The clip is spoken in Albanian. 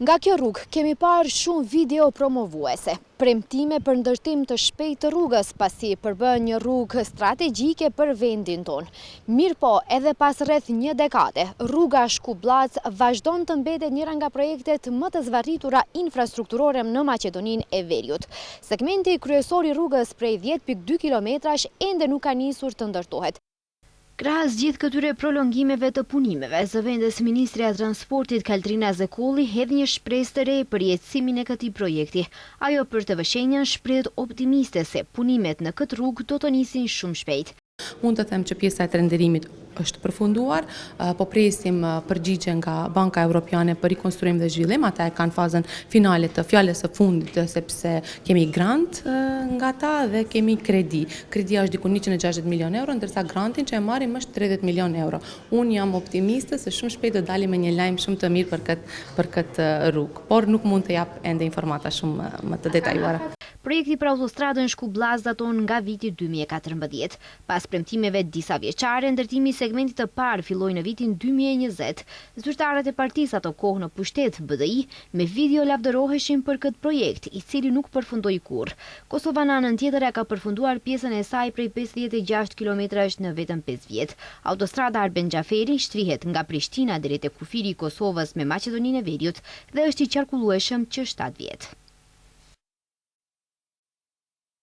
Nga kjo rrugë kemi parë shumë video promovuese, premtime për ndërtim të shpejtë të rrugës, pasi përbën një rrugë strategjike për vendin tonë. Mirëpo, edhe pas rreth një dekade, rruga Shkup-Bllacë vazhdon të mbetet njëra nga projektet më të zvarritura infrastrukturore në Maqedoninë e Veriut. Segmenti kryesor i rrugës prej 10.2 kilometrash ende nuk ka nisur të ndërtohet. Krahas gjithë këtyre prolongimeve të punimeve, zëvendës ministrja e Transportit Kaltrina Zekolli hedh një shpresë të re për jetësimin e këtij projekti. Ajo për TV Shenjën shprehet optimiste se punimet në këtë rrugë do të nisin shumë shpejt. Mund të them që pjesa e tenderimit është përfunduar, po presim përgjigje nga Banka Europiane për Rikonstruim dhe Zhvillim, ata e kanë fazën finale të fjalës së fundit sepse kemi grant nga ta dhe kemi kredi. Kredia është diku 160 milion euro, ndërsa grantin që e marrim është 30 milion euro. Unë jam optimiste se shumë shpejt do dalim me një lajm shumë të mirë për këtë për këtë rrugë, por nuk mund të jap ende informata shumë më të detajuara. Projekti për autostradën Shkup-Bllacë daton nga viti 2014. Pas premtimeve disavjeçare, ndërtimi i segmentit të parë filloi në vitin 2020. Zyrtarët e partisë ato kohë në pushtet, BDI, me video lavdëroheshin për këtë projekt, i cili nuk përfundoi kurrë. Kosova në anën tjetër e ka përfunduar pjesën e saj prej 56 kilometrash në vetëm 5 vjet. Autostrada Arben Xhaferi shtrihet nga Prishtina deri te kufiri i Kosovës me Maqedoninë e Veriut dhe është i qarkullueshëm që 7 vjet.